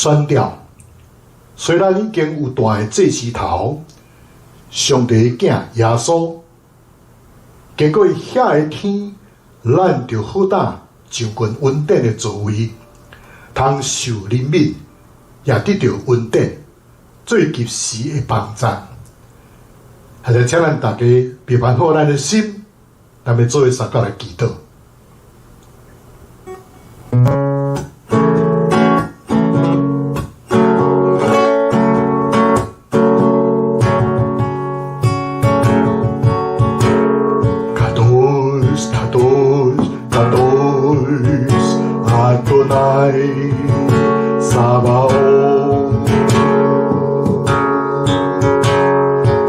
選掉。雖然已經有大的祭司頭，上帝的囝耶穌，經過遐个天，咱就好膽就近恩典的座位，通受憐憫，也得著恩典，做及時的幫助。還是請咱大家備辦好咱的心，咱欲做伙相佮來祈禱。קדוש קדוש קדוש אדוני צבאות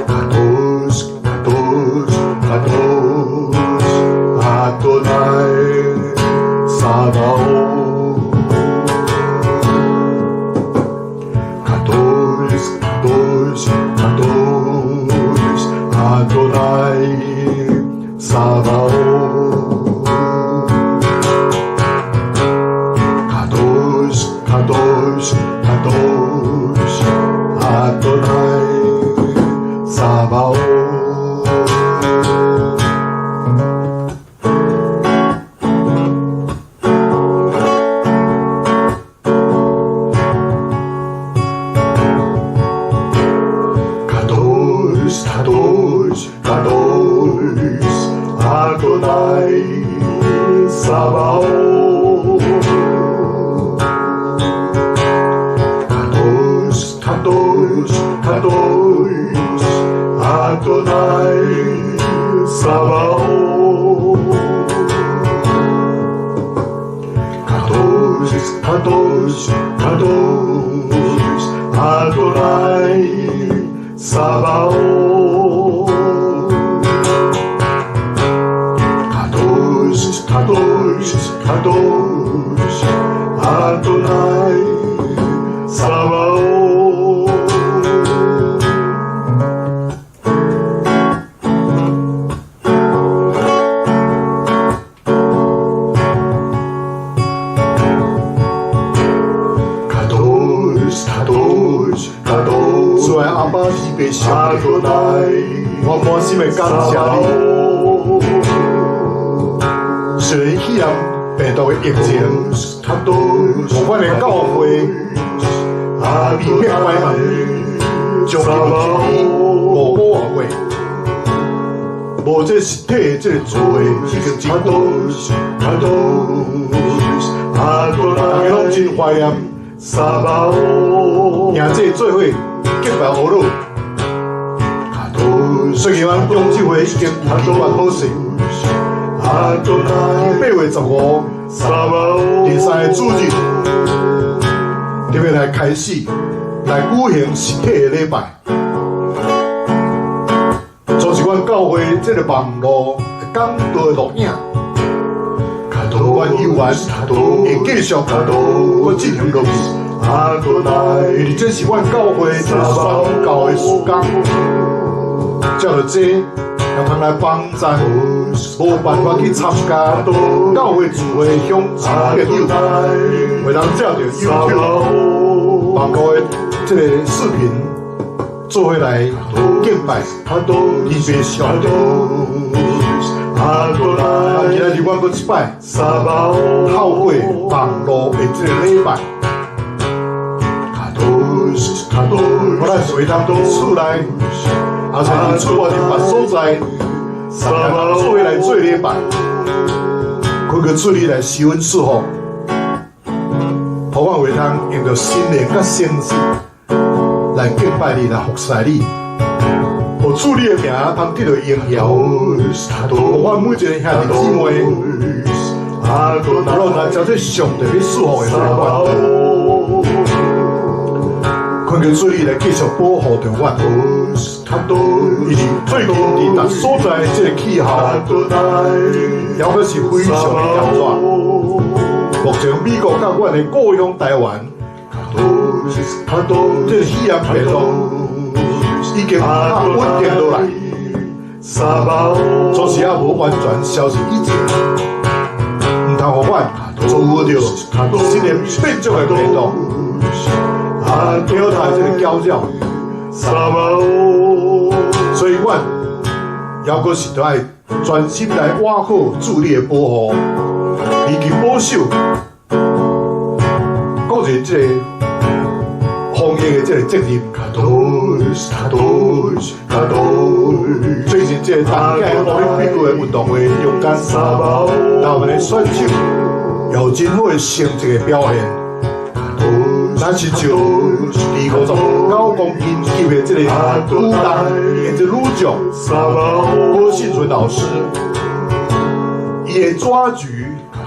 קדוש קדוש קדוש אדוני צבאות קדוש קדוש קדוש אדוני צבאות קדוש קדוש קדוש אדוני צבאות קדוש קדוש קדוש אדוני צבאות קדוש קדוש קדוש אדוני צבאות קדוש קדוש קדוש אדוני צבאות קדוש קדוש קדוש אדוני צבאות קדוש קדוש קדוש 主愛阿爸慈悲上帝，我滿心的感謝你。雖然肺炎病毒的疫情，予阮的教會被迫關門，將近一年5個外月，無這實體的這個聚會已經真久，大家攏真懷念，贏這做伙敬拜阿魯。雖然阮中秋會已經有祈願好勢，8月15，第三个主日，特別來開始來舉行實體的禮拜。就是阮教會這个網路講道的錄影，阮猶原會繼續閣進行落去，因為這是阮教會這个宣教的時間，藉著這也通來幫助無辦法去參加教會聚會的鄉親朋友，會當藉著 YouTube 網路的這個視頻，做伙來敬拜慈悲上帝。啊，今仔日阮閣一擺透過網路的這个禮拜，予咱會當佇厝內，抑是佇厝外佇別所在，做伙來做禮拜，懇求主你來施恩賜福，予阮會通用著心靈佮誠實來敬拜你，來服侍你，予主你的名通得著榮耀，予阮每一个兄弟姊妹，攏來成做上帝欲賜福的這個管道。懇求主你來繼續保護著阮，因為最近佇逐所在這个氣候，猶閣是非常的炎熱。目前美國佮阮的故鄉台灣，這个肺炎病毒已經較穩定落來，總是猶無完全消失以前，毋通予阮遭遇著新的變種的病毒。表態這个攪擾，所以阮猶閣是著愛專心來倚靠主你的保護，以及保守個人這個防疫的這個責任。最近這個東京奧林匹克的運動會中間，台灣的選手有真好的成績的表現。咱親像59公斤級的這個女單的這女將郭婞淳老師，伊的抓舉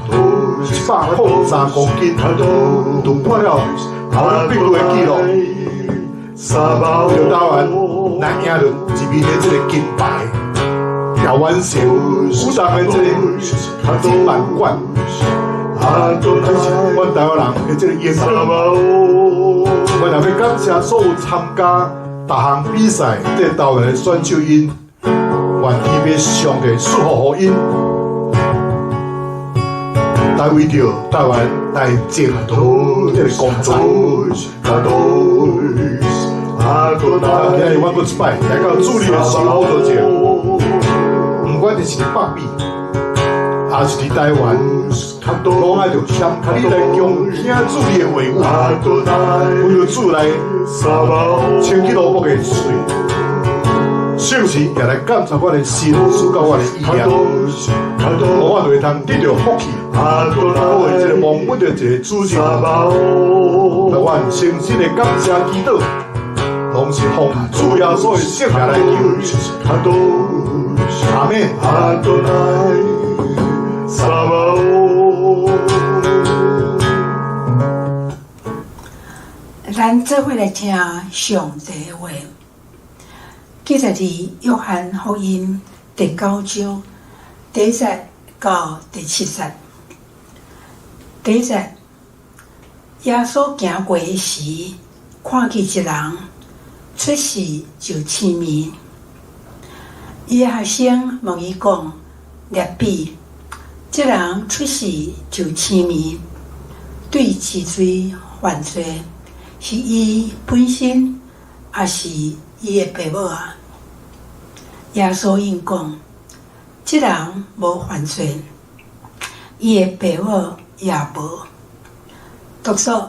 103公斤，突破了奧林匹克的紀錄，就台灣來贏著一面的這個金牌，也完成女單的這個金滿貫。這是阮台灣人的這個榮光。我特別感謝所有參加逐項比賽這台灣的選手𪜶，願天父上帝祝福予𪜶，來為著台灣來爭這個光彩。今日阮閣一擺來到主你的施恩寶座前，毋管你是佇北美，抑是佇台灣，攏愛著謙卑來恭聽主你的話語，為著主來清潔蘿蔔的喙，聖神也來監察阮的心思佮阮的意念，予阮就會通得著福氣，閣會這個蒙阮著一个主日，讓阮誠心的感謝祈禱，攏是奉主耶穌的聖名來求，阿們。咱做伙來聽上帝的話，記載佇約翰福音第九章第一節到第七節。第一節，耶穌行過時，看見一人出世就青盲。伊的學生問伊講：拉比，這人出世就青盲，對幾歲犯罪？是伊本身，抑是伊的爸母啊？耶穌應講：這人無犯罪，伊的爸母也無，獨屬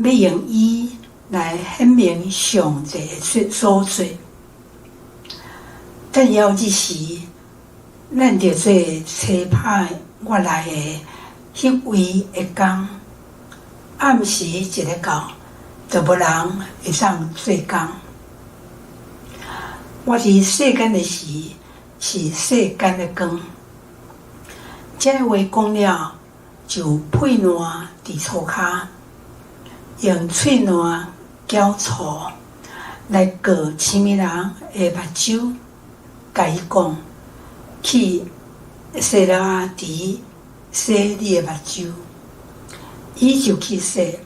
欲用伊來顯明上帝的所作。等了這時，咱著做差派我來的彼位的工。暗時一个到，就無人會當做工。我佇世間的時，是世間的光。這个話講了，就噴爛佇塗跤，用喙瀾攪醋來過青盲人的目睭，共伊講：去西羅亞池洗你的目睭。伊就去洗，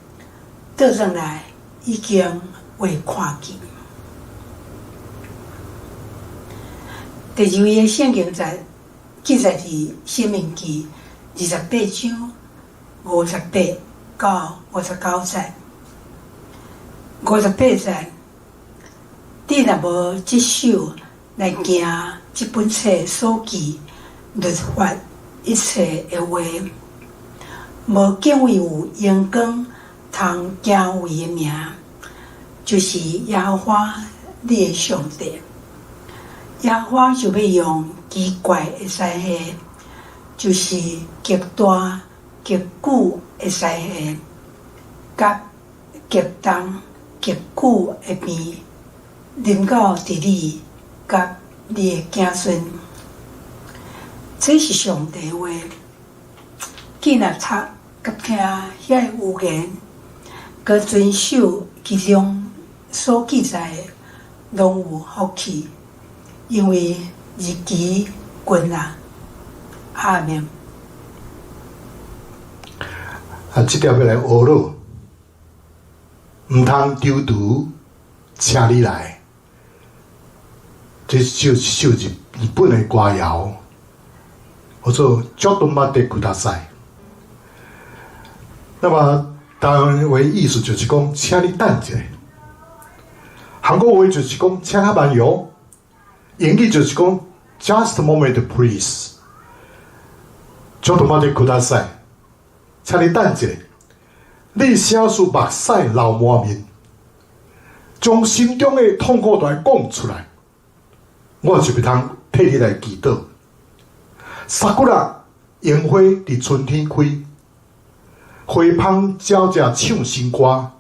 倒轉來已經會看見。第二位的聖經節記載佇申命記28章58到59節。58節，你若無執守來行這本冊所記律法一切的話，無敬畏有榮光通敬畏的名，就是耶和華你的上帝。耶和華就欲用奇怪的災禍，就是極大極久的災禍，佮極重極久的病，臨到佇你佮你的子孫。這是上帝話。既若讀佮聽遐个預言，閣遵守其中所記載的，攏有福氣，因為日期近啊。阿們。啊，這條欲來學囉，毋通躊躇，請你來。這首是首日日本的歌謠，叫做《ちょっと待ってください》。那麼，台灣話意思就是講，請你等一下。韓國話就是講，請較慢喲。英語就是講，just a moment please。ちょっと待ってください，請你等一下。你啥事目屎流滿面，將心中的痛苦都來講出來，我就會通替你來祈禱。桜櫻花佇春天開，花芳鳥隻唱新歌，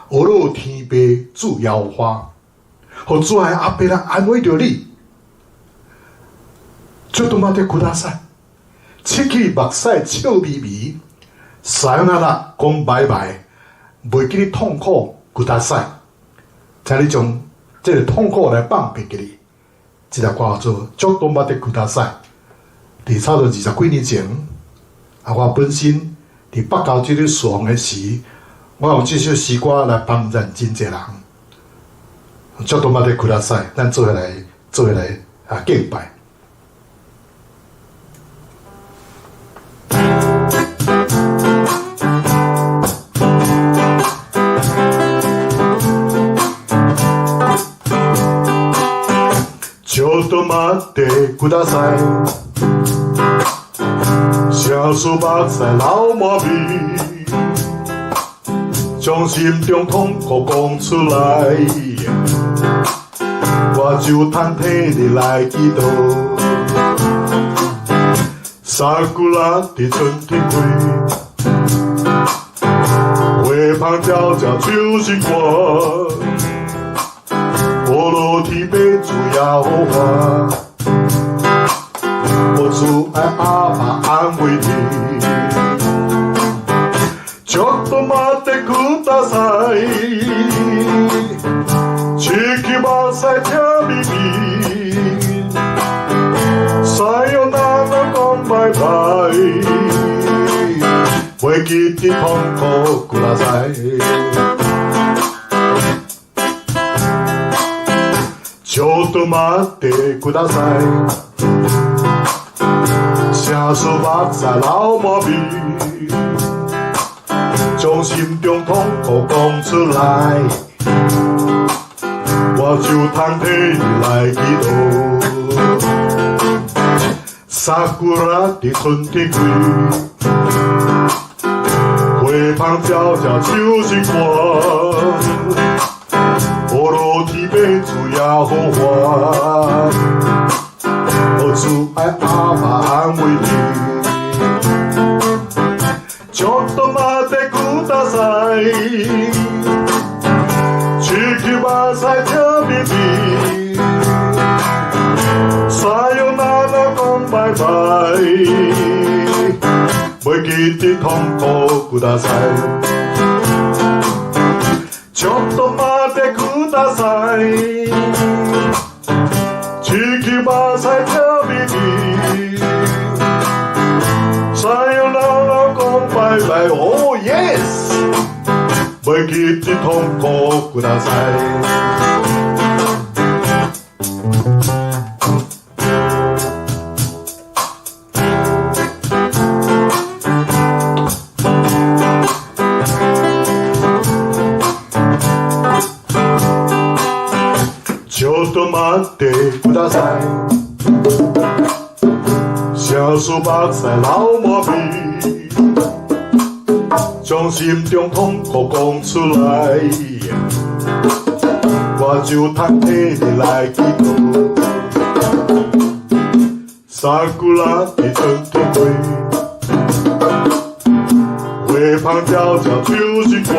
呵咾天父主耶和華，予主愛阿爸來安慰著你。ちょっと待ってください，拭去目屎笑眯眯，さよなら講拜拜，袂記得痛苦ください，請你將這个痛苦來放別記哩。這首歌叫做《ちょっと待ってください》。佇差不多20幾年前，啊，我本身佇北教這裡侍奉的時，我用這首詩歌來幫助真濟人。ちょっと待ってください，咱做伙來，做伙來啊敬拜。ちょっと待ってください。啥事目屎流滿面，將心中痛苦講出來，我就通替你來祈禱。桜佇春天開，花芳鳥隻唱新歌，呵咾天父主耶和華。我主愛阿爸安慰你，ちょっと待ってください，拭去目屎聽咪咪，さよなら講拜拜，袂記得痛苦ください。ちょっと待ってください。啥事目屎流滿面，將心中痛苦講出來，我就通替你來祈禱。桜佇春天開，花芳鳥隻唱新歌，呵咾天父主耶和華。我主愛阿爸安慰你，ちょっと待ってください，拭去目屎聽咪咪，さよなら講拜拜，袂記得痛苦ください。ちょっと待ってください。拭去目屎聽咪咪，さよなら講拜拜，Oh yes，袂記得痛苦ください。ちょっと待ってください。啥事目屎流滿面，將心中痛苦講出來，我就通替你來祈禱。桜佇春天開，花芳鳥隻唱新歌，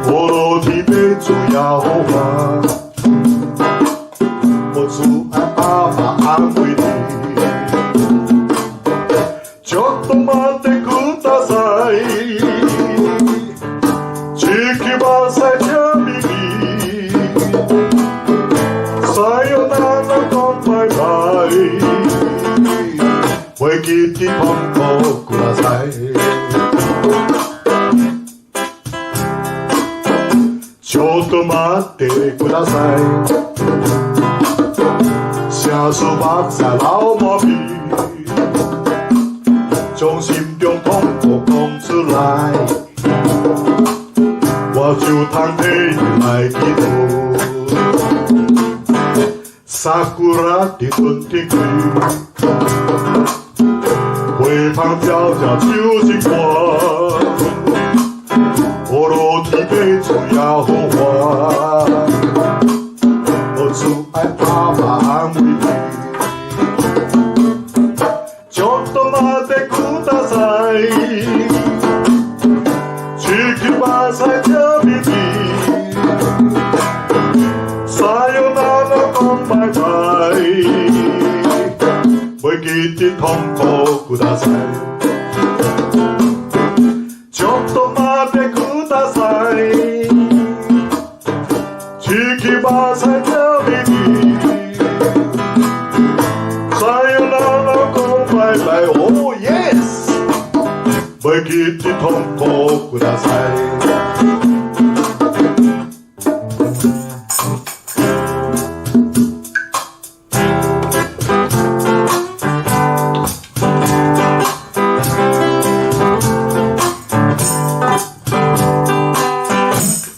呵咾天父主耶和華，我主愛阿爸安慰你。ちょっと待ってください，拭去目屎聽咪咪，さよなら講拜拜，袂記得痛苦ください。ちょっと待ってください。啥事目屎流滿面，將心中痛苦講出來，來，我就通替你來祈禱。桜佇春天開，花香悄悄唱一歌，呵囉天父主耶和華，我主愛阿爸安慰你。ちょっと待ってください，一支目屎這微微，さよなら講拜拜，袂記得痛苦ください。ちょっと待ってください，一支目屎這微微，さよなら講拜拜，Oh yes，袂記得痛苦ください。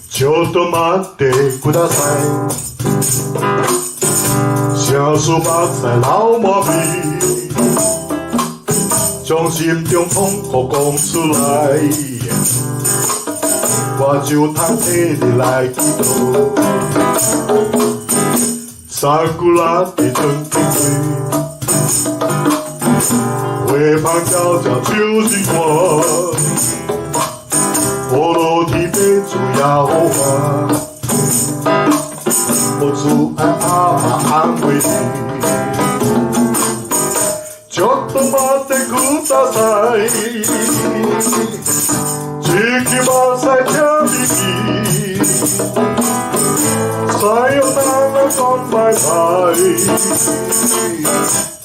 ちょっと待ってください，啥事目屎流滿面，將心中痛苦講出來，我就通替你來祈禱。桜佇春天開，花香悄悄唱一歌，呵囉天父主耶和華，我主愛阿爸安慰你。ちょっと待ってください，一支目屎這微微，さよなら講拜拜，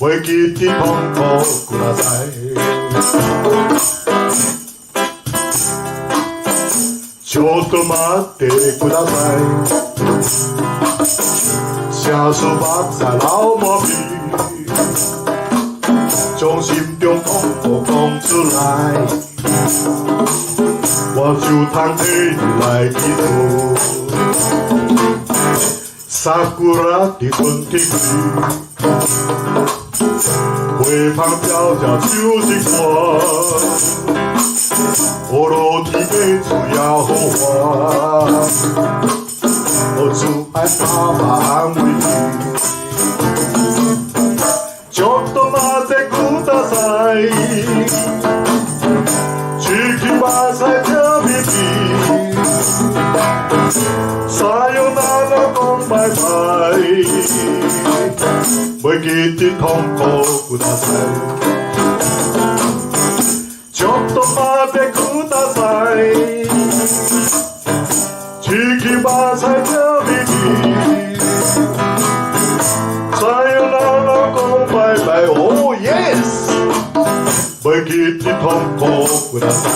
袂記得痛苦ください。ちょっと待ってください，啥事目屎流滿面，將心中痛苦講出來，我就通替你來祈禱。桜佇春天開，花香悄悄唱一歌，呵囉天父主耶和華，我主愛阿爸安慰你。ちょっと待ってください，一支目屎這微微，さよなら講拜拜，袂記得痛苦ください。ちょっと待ってください，一支目屎這微微，さよなら講拜拜，Oh yes，袂記得痛苦ください。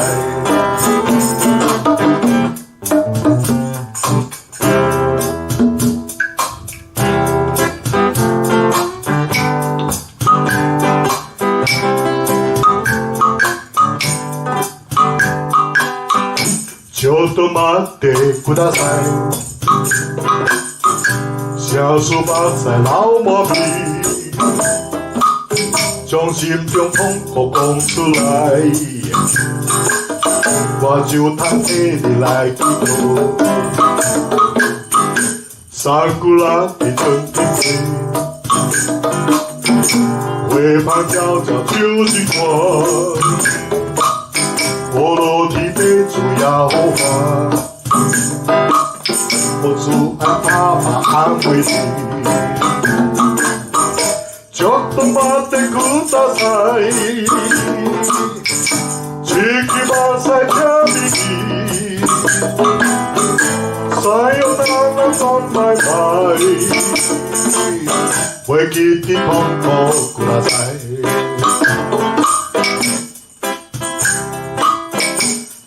ちょっと待ってください，啥事目屎流滿面，將心中痛苦講出來，我就通替你來祈禱。桜佇春天開，花香悄悄唱一歌，呵囉天父主耶和華，我主愛阿爸安慰你。ちょっと待ってください，一支目屎這微微，さよなら講拜拜，袂記得痛苦ください。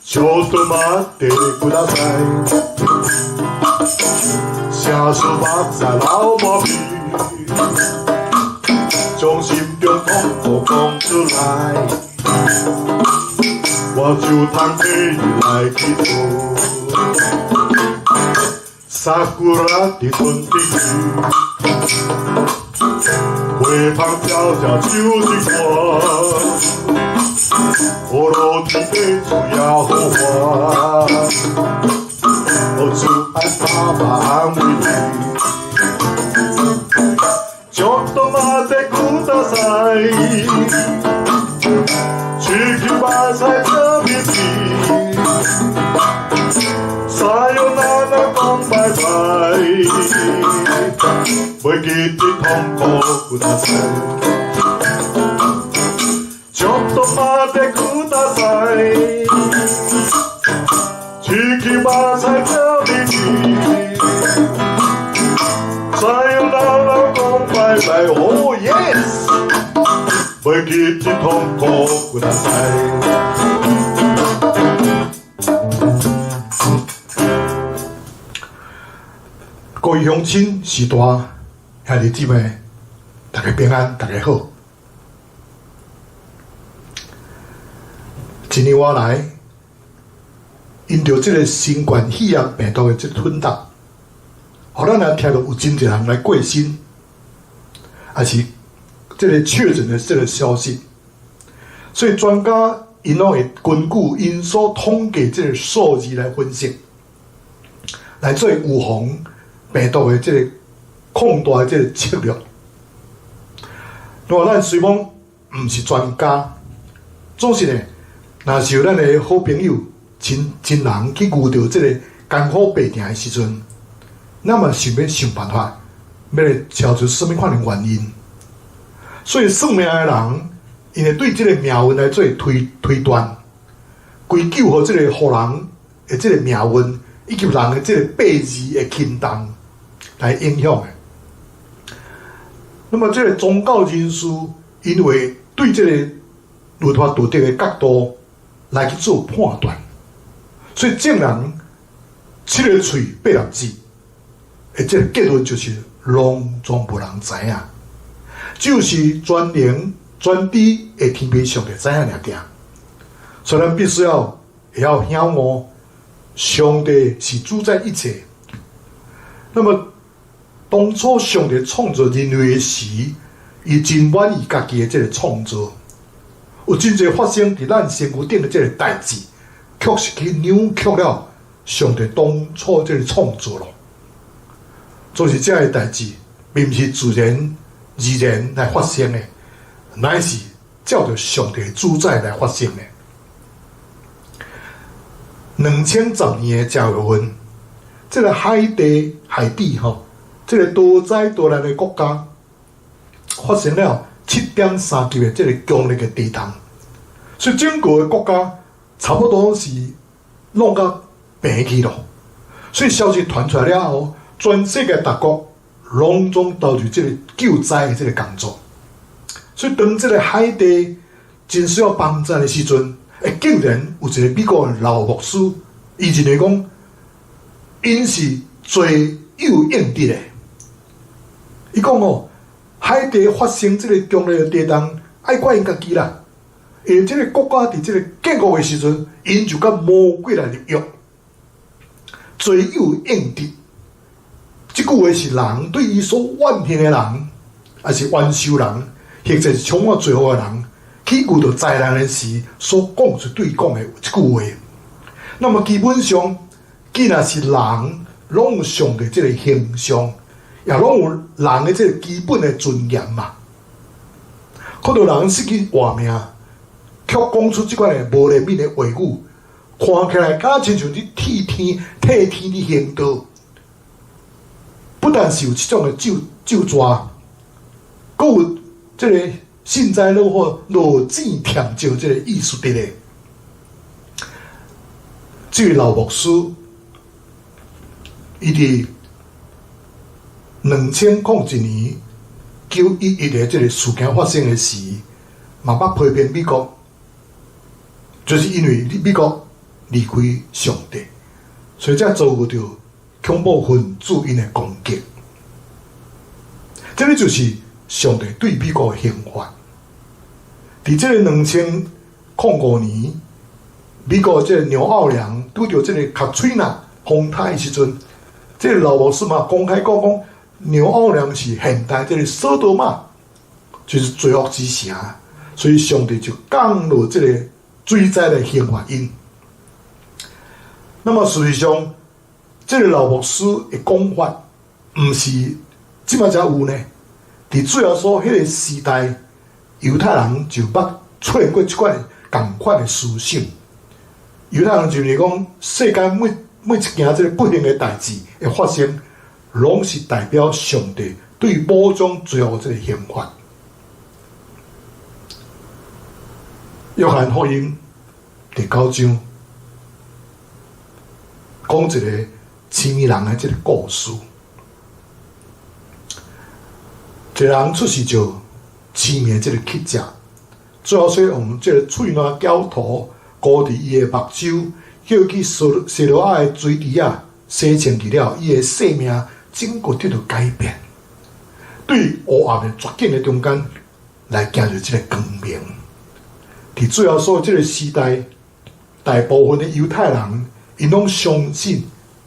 ちょっと待ってください，啥事目屎流滿面，將心中痛苦講出來，我就通替你來祈禱。桜的春天，花香悄悄秋一寒，呼嚕天地主耶和華，我主愛爸爸安慰你。ちょっと待ってください，去去把菜特別皮，さよなら講拜拜，袂記得痛苦ください。ちょっと待ってください，去去把菜特別皮。さよなら講拜拜，Oh yes，袂記得痛苦ください。各位鄉親、序大、兄弟姊妹，大家平安，大家好。一年外來，因著這个新冠肺炎病毒的這吞動，予咱也聽著有真濟人來過身，抑是這个確診的這个消息。所以專家𪜶攏會根據𪜶所統計這个數字來分析，來做預防病毒的這个擴大的這个策略。那咱雖講毋是專家，總是呢，若是有咱的好朋友、親親人去遇著這个艱苦病痛的時陣，咱嘛想欲想辦法，欲來找出啥物款的原因。所以算命的人，𪜶會對這个命運來做推推斷，歸咎予這个予人的這个命運，以及人的這个八字的輕重來影響的。那麼這个宗教人士，𪜶會對這个律法道德的角度來去做判斷，所以眾人七个喙八粒舌，的這个結論就是攏總無人知影，就是全能全知的天父上帝知影爾爾。所以咱必須要會曉曉悟，上帝是主宰一切。那麼當初上帝創造人類的時，伊真滿意家己的這个創造。有真濟發生佇咱身軀頂的這个代誌，確實去扭曲了上帝當初這个創造咯。總是這个代誌，並毋是自然而然來發生的，乃是照著上帝主宰來發生的。2010年的正月份，這个海地海地吼，這个多災多難的國家，發生了7.3級的這个強烈的地動，所以整個的國家差不多是弄甲平去咯。所以消息傳出來了後，全世界各國攏總投入這个救災的這个工作。所以當這个海地真需要幫助的時陣，竟然有一个美國的老牧師，伊認為講，𪜶是罪有應得的。伊講哦，海地發生這个強烈的地動，愛怪𪜶家己啦。因為這个國家佇這个建國的時陣，𪜶就佮魔鬼來立約，罪有應得。這句話是人對伊所怨恨的人，抑是冤仇人，或者是充滿罪惡的人，去遇著災難的時所講出對講的這句話。那麼基本上，既然是人，攏有上帝這个形象，也攏有人的這个基本的尊嚴嘛。看著人失去活命，卻講出這款的無憐憫的話語，看起來敢親像佇替天替天佇行道。不但是有這種的咒咒詛，閣有這个幸災樂禍、落井添石這个意思佇咧。這位老牧師，伊佇2001年9/11的這个事件發生的時，嘛捌批評美國，就是因為美國離開上帝，所以才遭遇著恐怖分子𪜶的攻擊。這个就是上帝對美國的刑罰。佇這个2005年，美國這個紐奧良拄著這個卡崔娜風颱的時陣，這個老牧師嘛公開講講，紐奧良是現代這個所多瑪，就是罪惡之城，所以上帝就降落這個水災來刑罰𪜶。那麼事實上，這個老牧師的講法，毋是這擺才有呢。佇主耶穌彼個時代，猶太人就捌出現過這款仝款的思想。猶太人就是講，世間每一件這個不幸的代誌會發生，攏是代表上帝對某種罪惡這個刑罰。約翰福音第九章講一個痴迷人的這個故事。一個人出世就痴迷這個乞食，最後說用這個喙瀾攪塗糊佇伊的目睭，叫伊去西羅亞的水池仔洗清氣了，伊的生命整個得著改變。對黑暗的絕境的中間來行入這個光明。佇主耶穌這個時代，大部分的猶太人，𪜶攏相信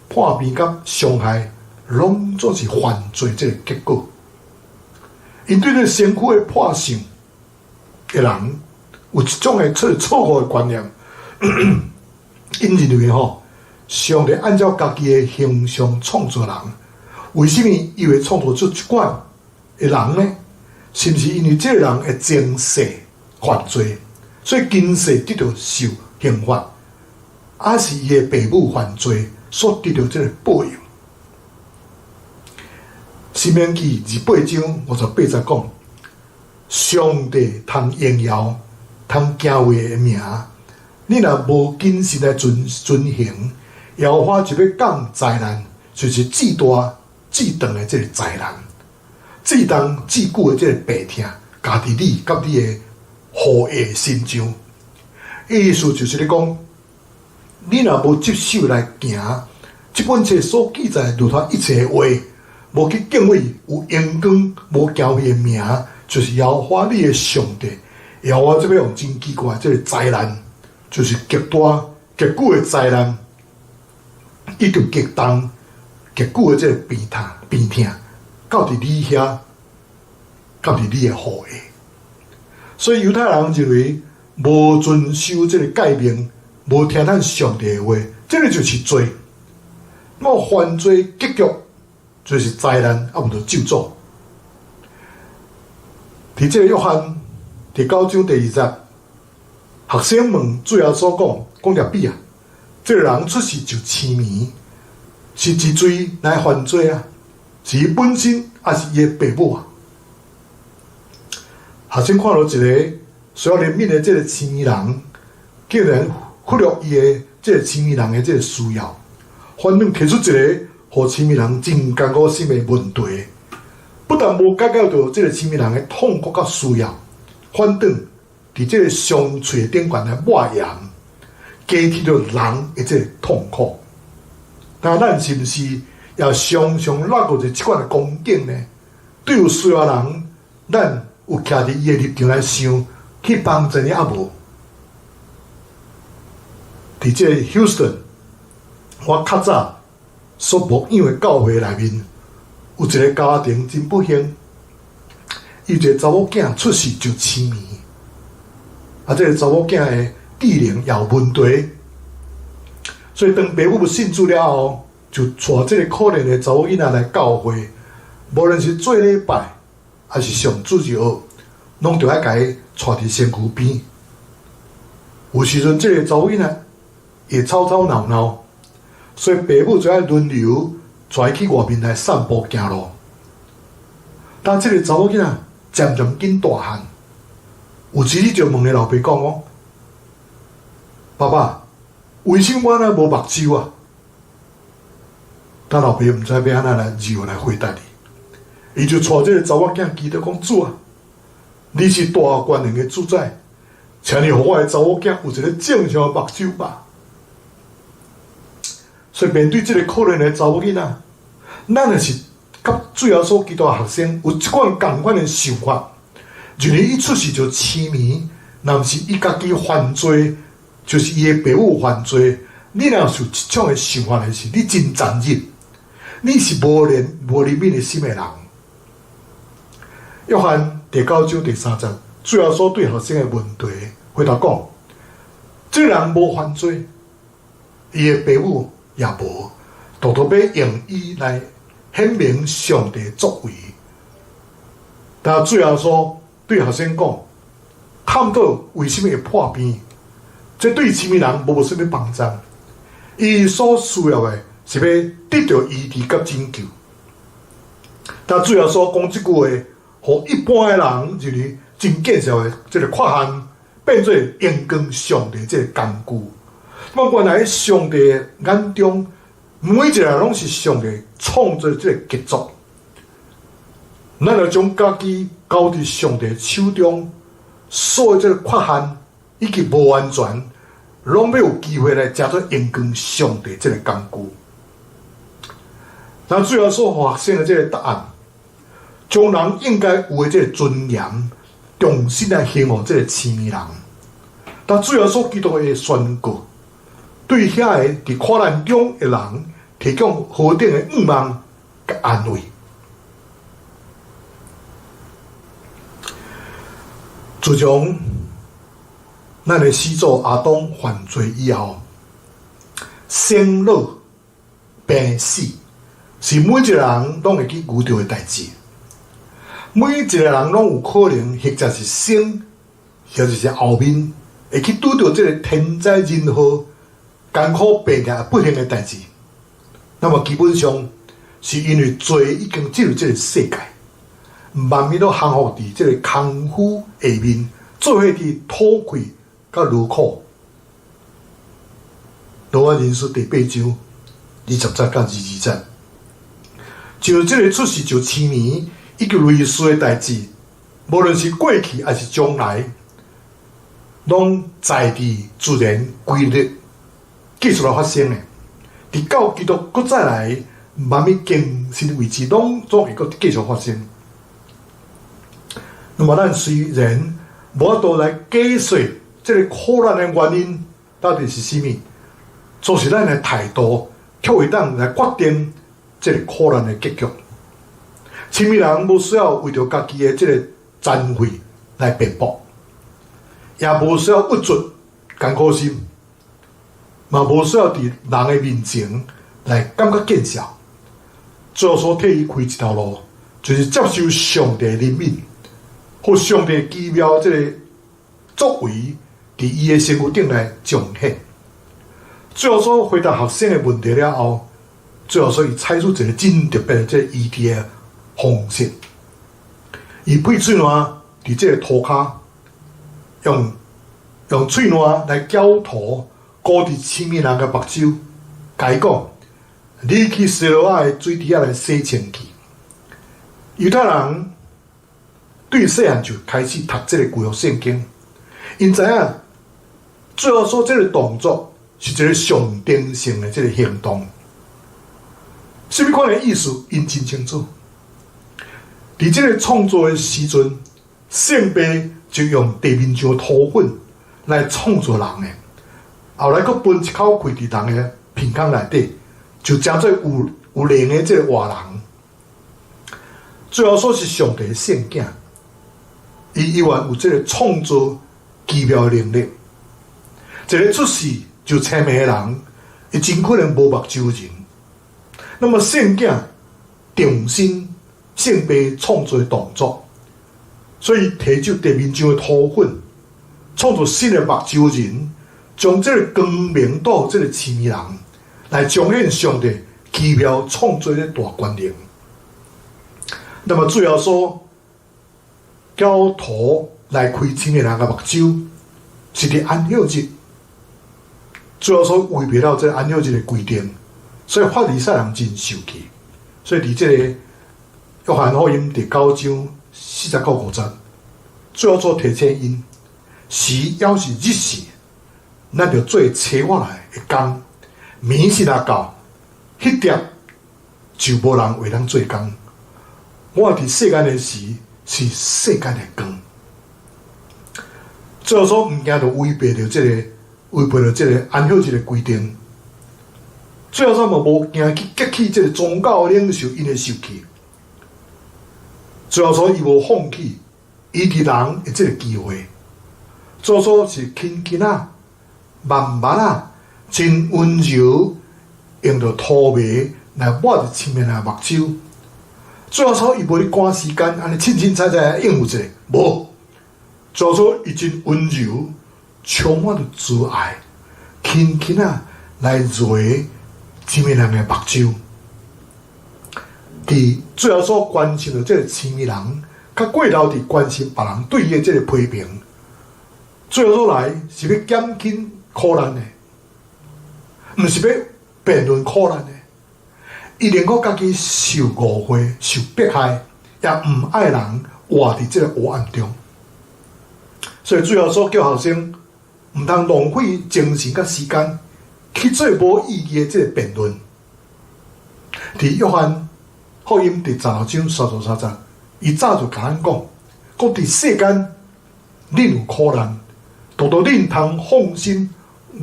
破病佮傷害，攏總是犯罪這個結果。𪜶對這個身軀的破相的人，有一種的錯誤的觀念。𪜶認為吼，上帝按照家己的形象創造人，為啥物伊會創造出這款的人呢？是毋是因為這個人的前世犯罪，所以今世得著受刑罰？抑是伊的爸母犯罪所得著這個報應？申命記28章58節講，上帝通榮耀、通敬畏的名，你若無謹慎來遵行，耶和華就欲降災難，就是至大至長的這個災難，至重至久的這個病痛，加佇你佮你的後裔身上。意思就是咧講，你若無接受來行這本冊所記載律法一切的話，無去敬畏有榮光、無敬畏的名，就是耶和華你的上帝。耶和華這欲用真奇怪，這個災難就是極大、極久的災難，以及極重、極久的這個病痛、病痛，到佇你遐，到佇你的後裔。所以猶太人認為無遵守這個誡命，無聽咱上帝的話，這個就是罪。那麼犯罪結局就是災難，啊，毋著咒詛。佇這個約翰第九章第二節，學生問主耶穌講：講拉比啊，這個人出世就痴迷，是自罪來犯罪啊？是伊本身，抑是伊的爸母啊？學生看著一個需要憐憫的這個痴迷人，竟然忽略伊的這個痴迷人的這個需要，反轉提出一個予痴迷人真艱苦心的問題，不但無解決著這個痴迷人的痛苦佮需要，反轉佇這個傷喙頂懸來抹鹽，加添著人的這個痛苦。但咱是毋是也常常落過這款的光景呢？對有需要人，咱有徛佇伊的立場來想，去幫助伊抑無？佇這個 Houston，我較早所牧養的教會內面，有一個家庭真不幸，伊一個查某囝出世就痴迷，啊，這個查某囝的智能也有問題，所以當爸母信主了後，就帶這個可憐的查某囡仔來教會，無論是做禮拜，抑是上主日學，攏著愛共伊帶佇身軀邊。有時陣這個查某囡仔會吵吵鬧鬧，所以爸母就愛輪流帶伊去外面來散步行路。但這個查某囡仔漸漸緊大漢，有一日就問伊老爸講講：爸爸，為啥我若無目睭啊？但老爸毋知欲按怎來如何來回答伊，伊就帶這個查某囝祈禱講：主啊，你是大權能的主宰，請你予我的查某囝有一個正常的目睭吧。所以面對這個可憐的查某囡仔，咱若是佮主耶穌基督的學生有這款仝款的想法，認為伊出世就痴迷，若毋是伊家己犯罪，就是伊的爸母犯罪。你若有這種的想法的時，你真殘忍，你是無憐憫的心的人。約翰第九章第三節，主耶穌對學生的問題回答講：這人無犯罪，伊的爸母也無，獨獨欲用伊來顯明上帝作為。但主耶穌對學生講：探討為啥物會破病，這對啥物人無啥物幫助。伊所需要的是欲得著醫治佮拯救。但主耶穌講這句話，予一般的人認為真見笑的這个缺陷，變做榮光上帝這个工具。那麼原來上帝眼中，每一个人攏是上帝創造這个傑作。咱若將家己交佇上帝手中，所有這个缺陷以及無完全，攏欲有機會來成做榮光上帝這个工具。那主耶穌予學生的這个答案，將人應該有的這个尊嚴，重新來還予這个痴迷人。但主耶穌基督的宣告，對遐个佇苦難中的人提供何等的盼望佮安慰。自從咱的始祖亞當犯罪以後，生老病死是每一個人攏會去遇著的代誌。每一個人攏有可能，或者是先，或者是後面，會去拄著這个天災人禍、艱苦病痛不幸的代誌。那麼基本上是因為罪已經進入這个世界，萬物攏降服佇這个空虛下面，做伙佇土氣佮勞苦。羅馬人書第八章20節到22節，像這个出世就痴迷以及類似的代誌，無論是過去抑是將來，攏在佇自然規律繼續來發生的。直到基督閣再來，萬物更新為止，攏總會閣繼續發生。那麼，咱雖然無法度來解釋這个苦難的原因到底是啥物，就是咱的態度，卻會當來決定這个苦難的結局。痴迷人無需要為著家己的這个殘廢來辯駁，也無需要鬱卒艱苦心，嘛無需要佇人的面前來感覺見笑。主耶穌替伊開一條路，就是接受上帝憐憫，予上帝奇妙這个作為，佇伊的身軀頂來彰顯。主耶穌回答學生的問題了後，主耶穌伊採取一个真特別的這个醫治的方式。伊廢喙瀾佇這个塗跤，用喙瀾來攪塗，糊佇痴迷人的目睭，共伊講：你去西羅亞的水池仔來洗身軀。猶太人對細漢就開始讀這个舊約聖經，𪜶知影主耶穌這个動作是一个象徵性的這个行動，啥物款的意思，𪜶真清楚。佇這个創造的時陣，聖父就用地面上土粉來創造人的，後來閣噴一口氣佇人的鼻孔內底，就成做有靈的這个活人。主耶穌是上帝的聖囝，伊猶原有這个創造奇妙的能力。一个出世就青盲的人，伊真可能無目睭人。那麼聖囝重新聖父創造的動作，所以提走地面上的土粉，創造新的目睭人，將這个光明帶予這个痴迷人，來彰顯上帝奇妙創造的大權能。那麼主耶穌攪塗來開痴迷人的目睭，是佇安息日。主耶穌違背了這个安息日的規定，所以法利賽人真生氣。所以佇這個約翰福音第九章4到5節，主耶穌提醒𪜶：時猶是日時，咱著做差我來的工。暝時若到，彼點就無人會當做工。我佇世間的時，是世間的光。主耶穌毋驚著違背著這个違背著這个安息日的規定。主耶穌嘛無驚去激起這个宗教領袖𪜶的受氣。主耶穌伊無放棄醫治人的這个機會。主耶穌是輕輕仔、慢慢仔，真溫柔，用著塗糜來抹佇青面的目睭。主耶穌伊無咧趕時間，按呢凊凊彩彩應付一下，無。主耶穌伊真溫柔，充滿著慈愛，輕輕仔來揉青面人的目睭。佇主耶穌關心著這个青面人，較過頭佇關心別人對伊的這个批評。主耶穌來是欲減輕苦難的，毋是欲辯論苦難的。伊寧可家己受誤會、受迫害，也毋愛人活佇這个黑暗中。所以主耶穌叫學生毋通浪費精神佮時間去做無意義的這个辯論。佇約翰福音第16章33節，伊早就共咱講，講佇世間恁有苦難，獨獨恁通放心，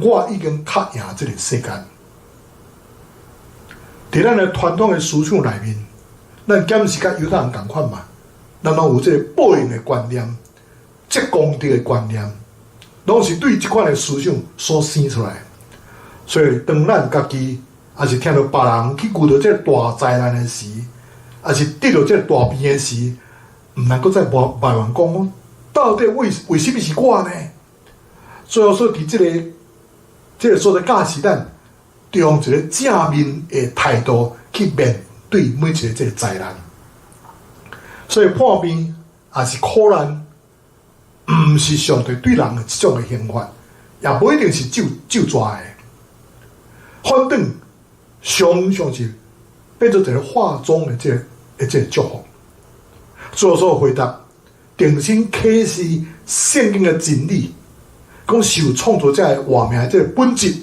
我已經較贏這个世間。佇咱的傳統的思想內面，咱敢是佮猶太人仝款嘛？咱攏有這个報應的觀念、積功德的觀念，攏是對這款的思想所生出來。所以，當咱家己抑是聽著別人去遇著這个大災難的時，抑是得著這个大病的時，毋通閣再埋怨講，到底為啥物是我呢？主耶穌佇這个所在教示咱，用一个正面的態度去面對每一个這个災難。所以破病抑是苦難，毋是上帝對人的這種的刑罰，也無一定是咒詛的。反轉常常是變做一个化妝的這个祝福。主耶穌回答，重新啟示聖經的真理，講受創造者的活命的這个本質，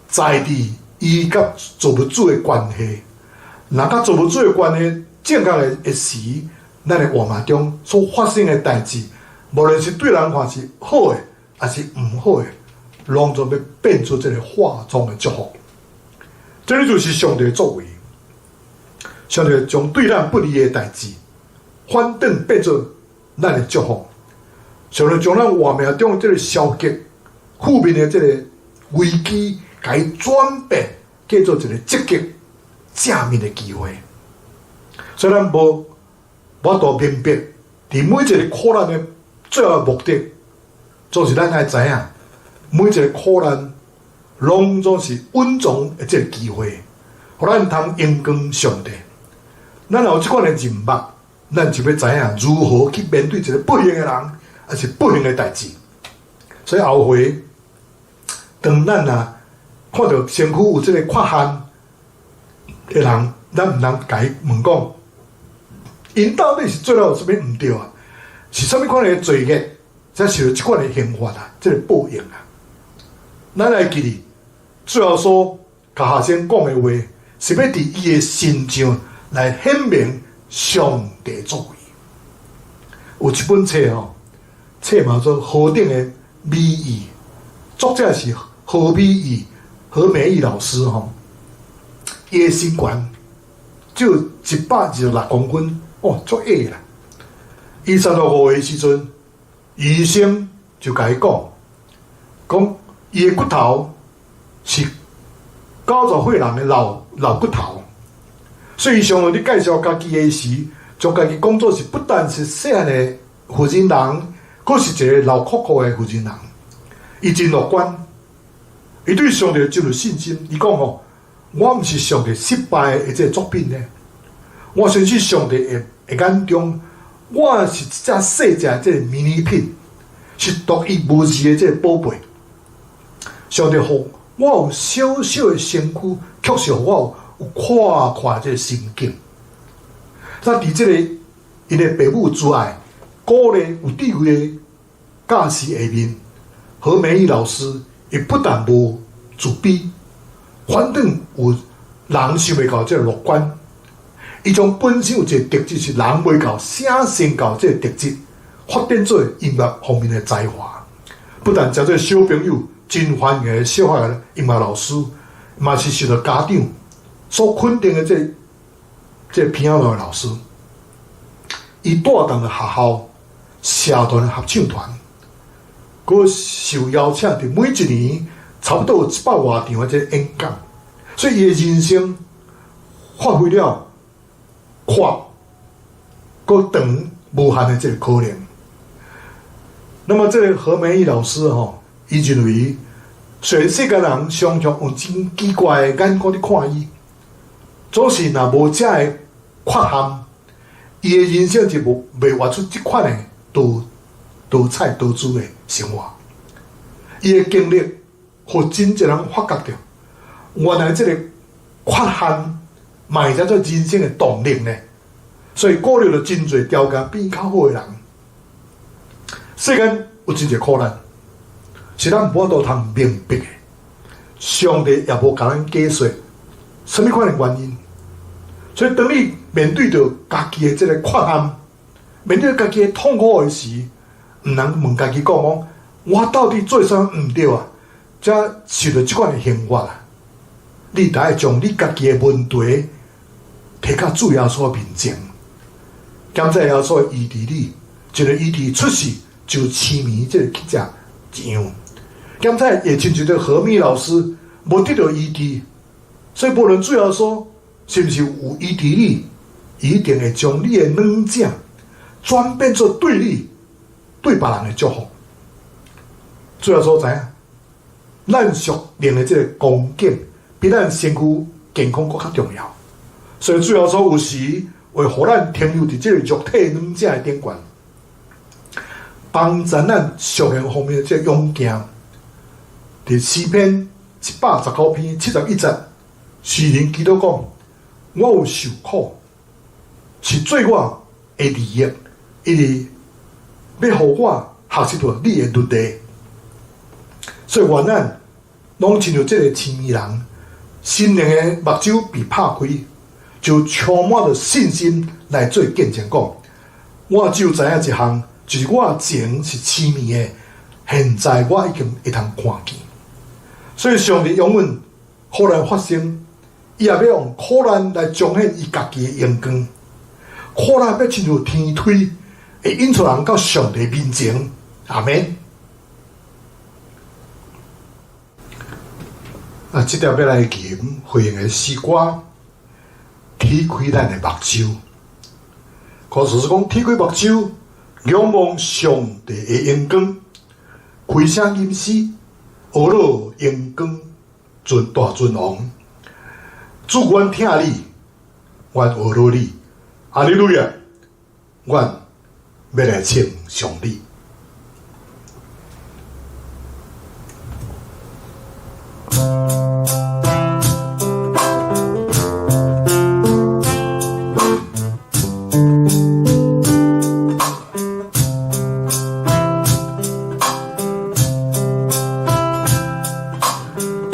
在佇伊佮造物主的關係。若佮造物主的關係正確的時，咱的活命中所發生的代誌，無論是對人看是好的，抑是毋好的，攏總欲變做這个化妝的祝福。這个就是上帝的作為。上帝將對咱不利的代誌，反轉變做咱的祝福。上帝將咱活命中這个消極、負面的這个危機，共伊轉變，叫做一个積極、正面的機會。所以咱無法度明白，佇每一个苦難的最後的目的，總是咱愛知影，每一个苦難攏總是隱藏的這个機會，予咱通榮光上帝。咱若有這款的認捌，咱就欲知影如何去面對一个不幸的人，抑是不幸的代誌。所以後回，當咱若看著身軀有這个缺陷的人，咱毋通共伊問講，𪜶到底是做了有啥物毋對啊？是啥物款的罪孽，才受著這款的刑罰啊？這个報應啊！咱來記得，主耶穌共學生講的話，是欲佇伊的身上來顯明上帝作為。有一本冊吼，冊名做《何等的美意》，作者是何美意、何美意老師吼。伊的身懸只有126公分，哦，足矮啦。伊35歲時陣，醫生就共伊講，講伊的骨頭是90歲人的老老骨頭。所以伊常常佇介紹家己的時，將家己講做是不但是細漢的婦人人，閣是一个老酷酷的婦人人。伊真樂觀，伊對上帝真有信心。伊講吼，我毋是上帝失敗的這个作品呢。我相信上帝的眼中，我是一隻細隻這个迷你品，是獨一無二的這个寶貝。上帝予我有小小的身軀，卻是予我有闊闊這个心境。那佇這个𪜶的爸母慈愛、鼓勵有智慧的教示下面，何美意老師伊不但無自卑，反轉有人想袂到這个樂觀。伊將本身有一個特質是人袂到、寫成到這个特質，發展做音樂方面的才華。不但誠濟小朋友真歡迎的小學的音樂老師，嘛是受到家長所肯定的這 piano 的老師。伊帶動的學校社團的合唱團，閣受邀請佇每一年差不多有100外場的這個演講，所以伊的人生發揮了闊閣長無限的這個可能。那麼這個何美玉老師吼，伊認為雖然世間人常常用真奇怪的眼光佇看伊，總是若無這个缺陷，伊的人生就無袂活出這款的多多彩多姿的生活。伊的經歷，予真濟人發覺著，原來這個缺陷嘛會當做人生的動力呢。所以鼓勵了真濟條件比伊較好的人。世間有真濟苦難，是咱無法度通明白的。上帝也無共咱解說啥物款的原因。所以當你面對著家己的這個缺陷，面對家己的痛苦的時，毋通問家己講講，我到底做啥毋對啊？才受著這款的刑罰啊！你得愛將你家己的問題提到主耶穌面前，感謝耶穌醫治你，就像伊佇出世就痴迷這個乞食一樣。感謝也親像這個何密老師無得到醫治，所以無論主耶穌是毋是有醫治你，伊一定會將你的軟弱轉變做對你、對別人的祝福。主耶穌知影，咱屬靈的這個光景比咱身軀健康閣較重要，所以主耶穌有時會予咱停留佇這個肉體軟弱的頂懸，幫助咱屬靈方面的這個勇健。佇詩篇119篇71節，詩人基督講：我有受苦，是做我的利益，因為欲予我學習著你的律例。所以，願咱攏親像這個痴迷人，心靈的目睭被拍開，就充滿著信心來做見證，講：我只有知影一項，就是我前是痴迷的，現在我已經會通看見。所以，上帝容忍苦難發生，伊也欲用苦難來彰顯伊家己的榮光。苦難欲親像天梯，會引出人到上帝面前。阿們。啊，這條欲來吟回應的詩歌，铁開咱的目睭。可是講鐵開目睭，仰望上帝的榮光，開聲吟詩，呵咾榮光尊大尊王。主，阮疼你，阮呵咾你，哈利路亞！阮欲來稱頌你。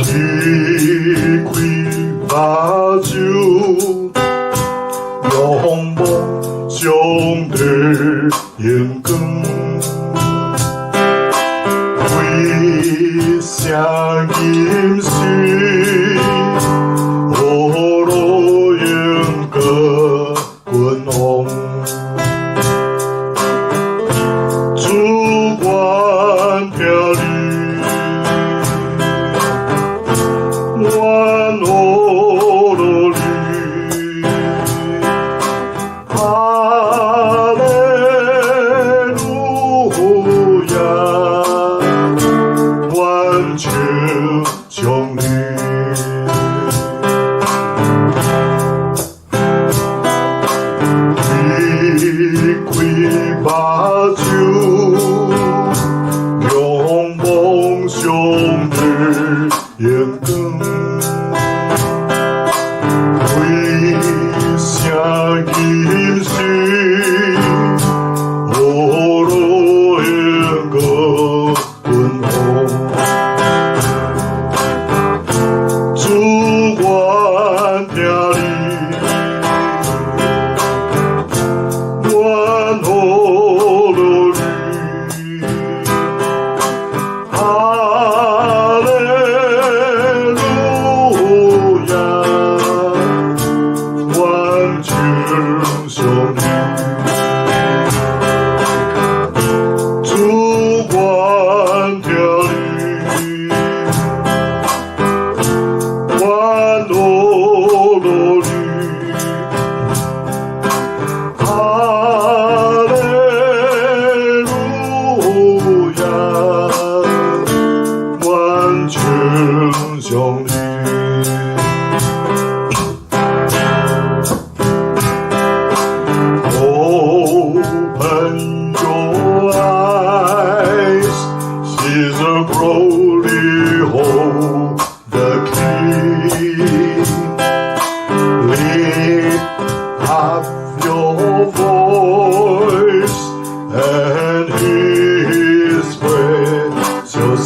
鐵開目睭，仰望上帝榮光。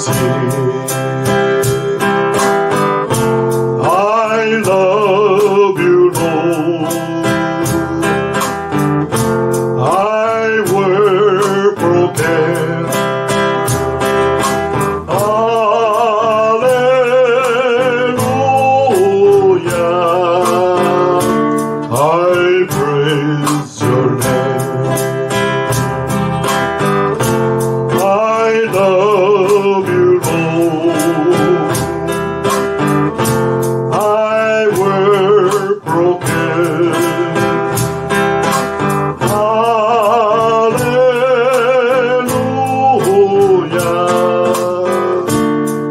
心。I love you, Lord. I were broken. Hallelujah. I praise your name. I love you, Lord. I were broken. Hallelujah.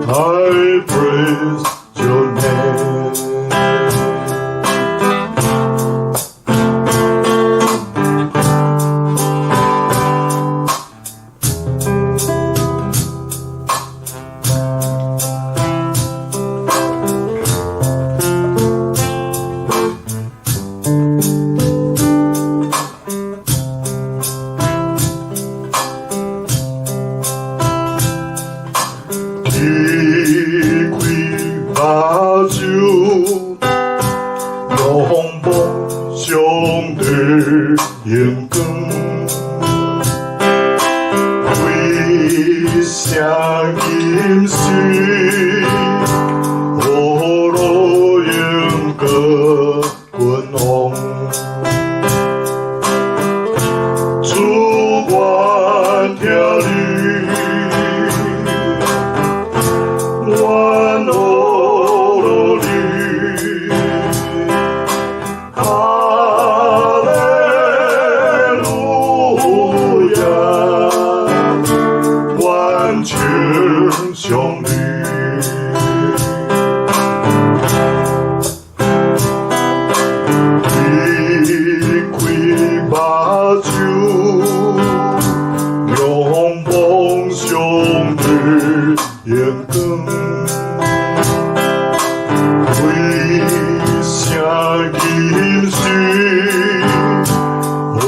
I praise your name. 天開目睭，仰望上帝榮光，為聖金水，呵羅榮過君王。主願聽你，願學你，哈利路亞，願稱頌你。天開目睭，仰望上帝榮光，為聖金水，呵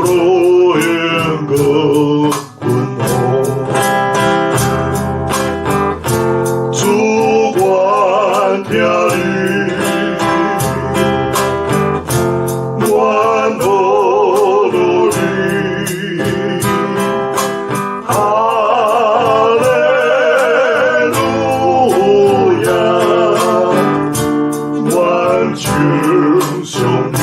羅榮過君王。主願聽你，願學你，哈利路亞，願稱頌你。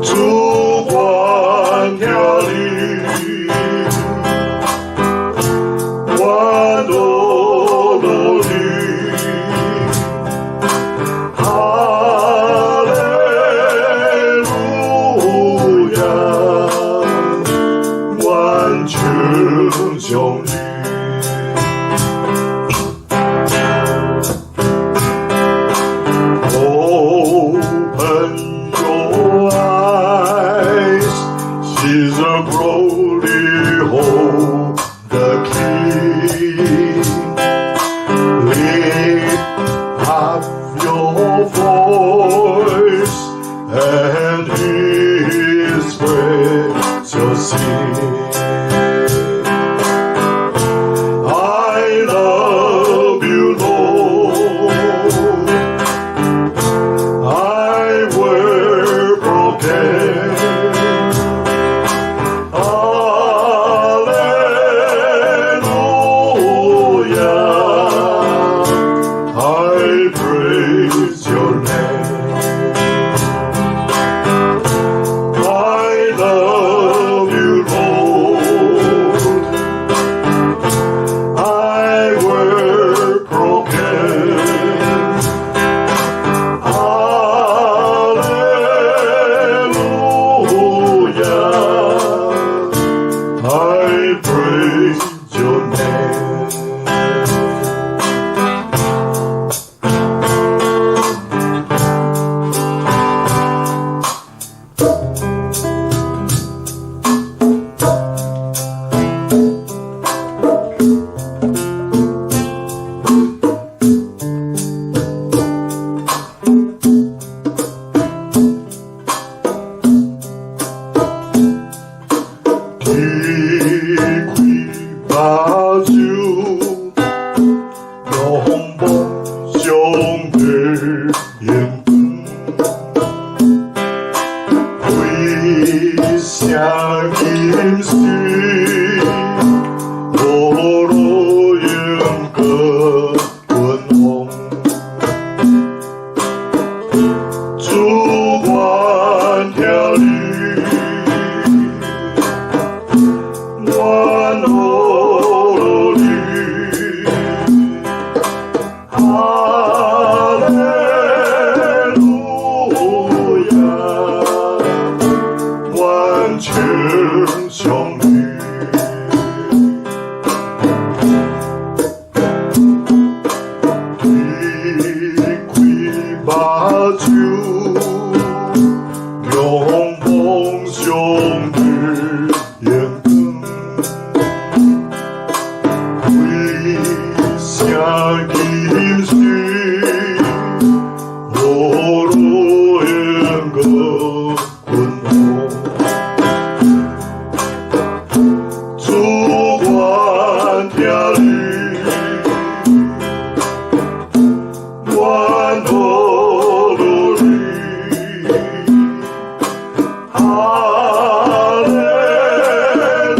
主願聽你，願學你，哈利路亞，願稱頌你。Open your eyes, see the glory of the King. Lift up your voice and his praise shall sing. I love you, Lord. I were broken. Hallelujah. I praise your name. I love you, Lord. I were broken. Hallelujah. I praise your name. 天開目睭，仰望上帝荣光，开声金诗，呵罗荣格君王，主愿听你，愿呵罗你，哈利路亚，愿称颂你。开目睭，仰望上帝荣光，开声金诗，呵罗荣格君王，主愿听你，愿呵罗你，哈利路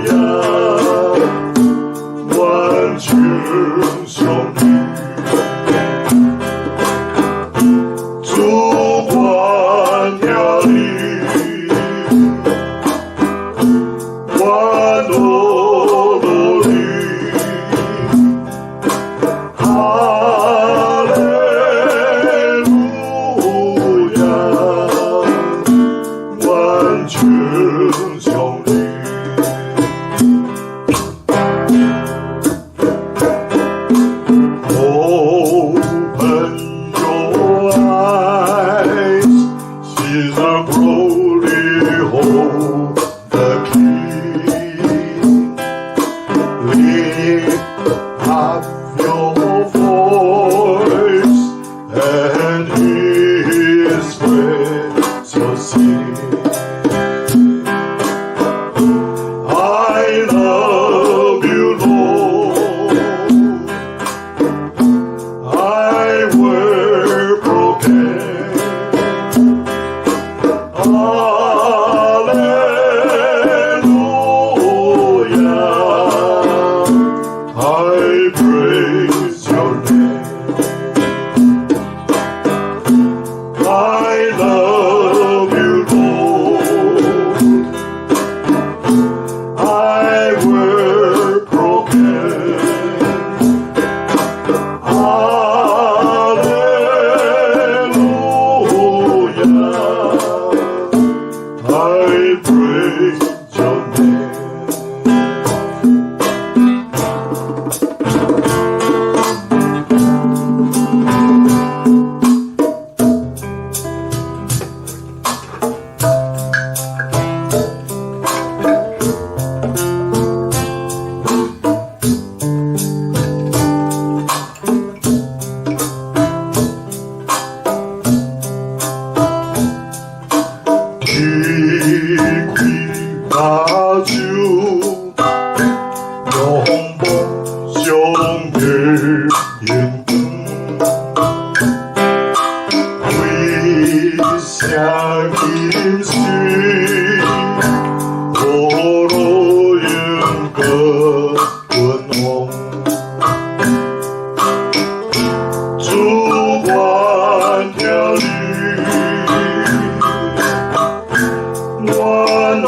亚，愿称颂你，主愿听你，愿呵罗你，哈利路亚，愿称颂你。Open your eyes, see the glory of the King. Lift up your voice and His praise sing. I love you, Lord. I will proclaim. Hallelujah. I praise your name. I love you, Lord. I will proclaim. Hallelujah. I praise your name. 开目睭，仰望上帝荣光，开声金诗，呵罗荣格君王，主愿听你，愿呵罗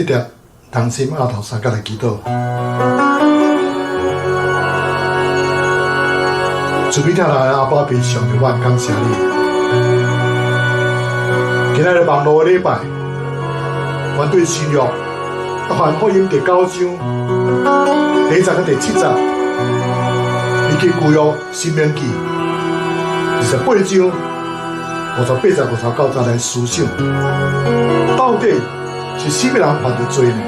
這節同心阿頭相佮來祈禱。慈悲疼愛的阿爸父上帝，我感謝你。今仔日網路的禮拜，阮對新約約翰福音第九章第一節到第七節，以及舊約申命記28章58節59節來思想，到底是啥物人犯著罪呢？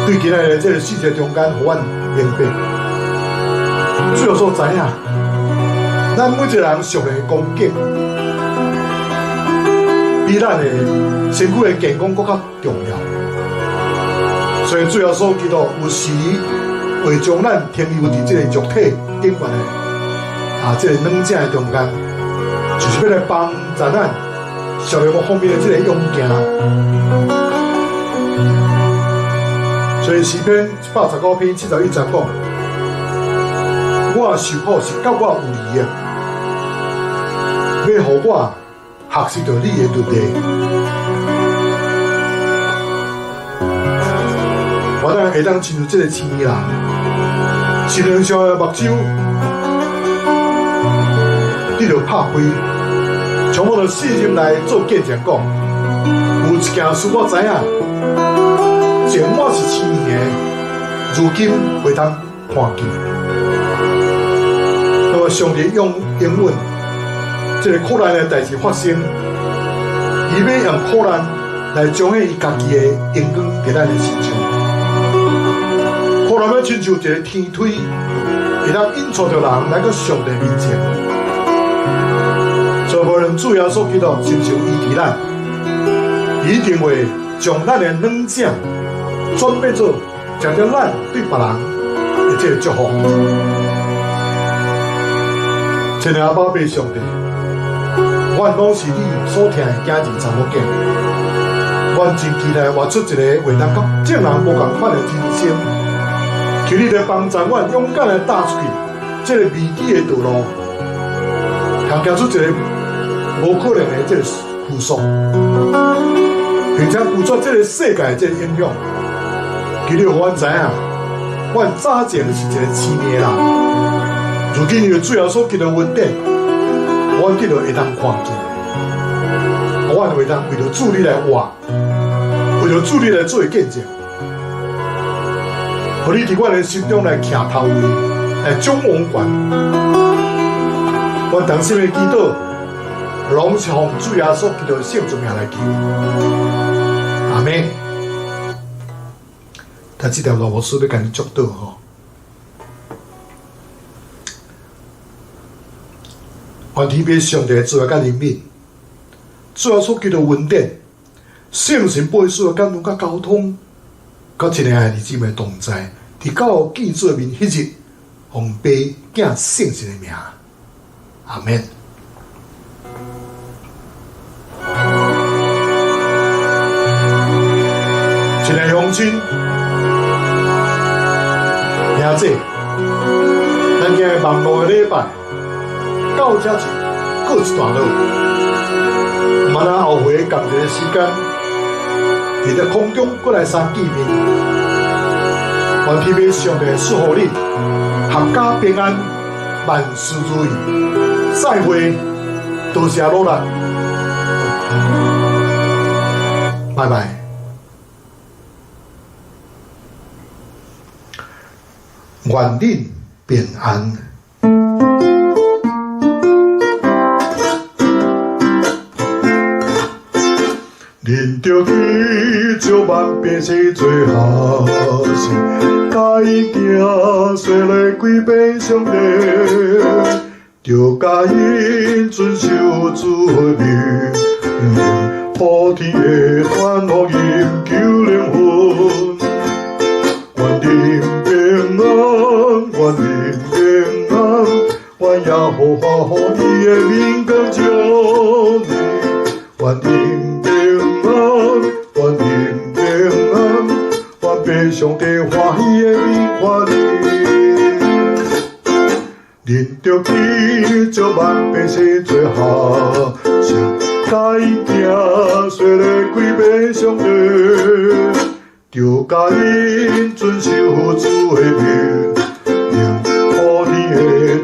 對今仔日這个世界中間，予阮明白，主耶穌知影，咱每一个人屬靈的光景，比咱的身軀的健康閣較重要。所以主耶穌基督有時會將咱停留佇這个肉體頂懸的這个軟者的中間，就是欲來幫助咱屬靈方面的這个勇行。所以詩篇115篇71節講：我受苦是佮我有利的，欲予我學習著你的律例。我當會當親像這个青年人，心靈上的目睭得著拍開，充滿著信心來做見證，講有一件事我知影，前我是青年的，如今袂當看見。那麼上帝用英文，這个苦難的代誌發生，伊欲用苦難來彰顯伊家己的榮光佇咱的身上。苦難欲親像一个天梯，會當引帶著人來到上帝面前。所以無論主耶穌基督親像醫治咱，伊一定會將咱的軟者轉變做成著咱對別人的這个祝福。親愛的阿爸父上帝，阮攏是你所疼的囝兒查某囝，阮真期待活出一个會當佮眾人無仝款的人生。求你來幫助阮勇敢來踏出去這个未知的道路，通行出一个無可能的這个求索，並且拒絕這个世界的這个影響。求你予阮知影，阮早前是一个痴迷的人，如今因為主耶穌基督的恩典，阮得著會當看見，阮會當為著主你來活，為著主你來做見證，予你佇阮的心中來徛頭位，來掌王權。阮同心的祈禱，攏是奉主耶穌基督的聖名來求，阿們。但這條路我是欲共你祝禱吼。願天父上帝的慈愛佮憐憫，主耶穌基督的恩典，聖神保惠師的感動佮交通，佮親愛的弟兄姊妹同在，直到見主的面彼日，奉父子聖神的名，阿們。親愛鄉親，兄姊，咱今日網路的禮拜到這就告一段落，毋通後回仝一个時間，佇咧空中閣來相見面。願天父上帝賜福你，闔家平安，萬事如意。再會，多謝努力，拜拜。願恁平安。恁著去招萬百姓做學生，教𪜶行洗禮歸變上帝，著教𪜶遵守主的命令，普天的傳福音救靈魂。願恁平安，願恁平安，願耶和華予伊的面光照你，願恁平安，願恁平安，願父上帝歡喜的面看你。恁著去招萬百姓做學生，佮伊行，洗禮歸予上帝，著佮𪜶遵守主的命令，普天的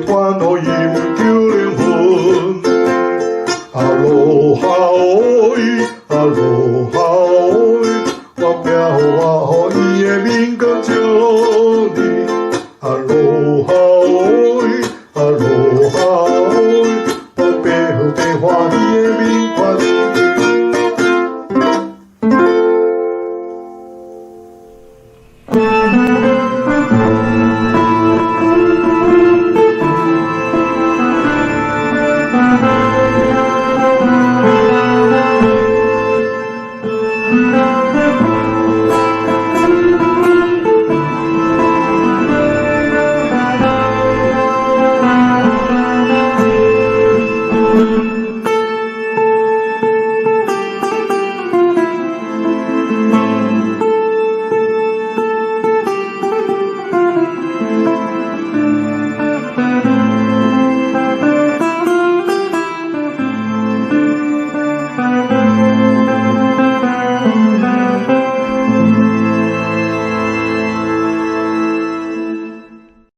傳福音救靈魂。阿羅哈伊，阿羅哈伊，我耶和華予伊的明光照你。阿羅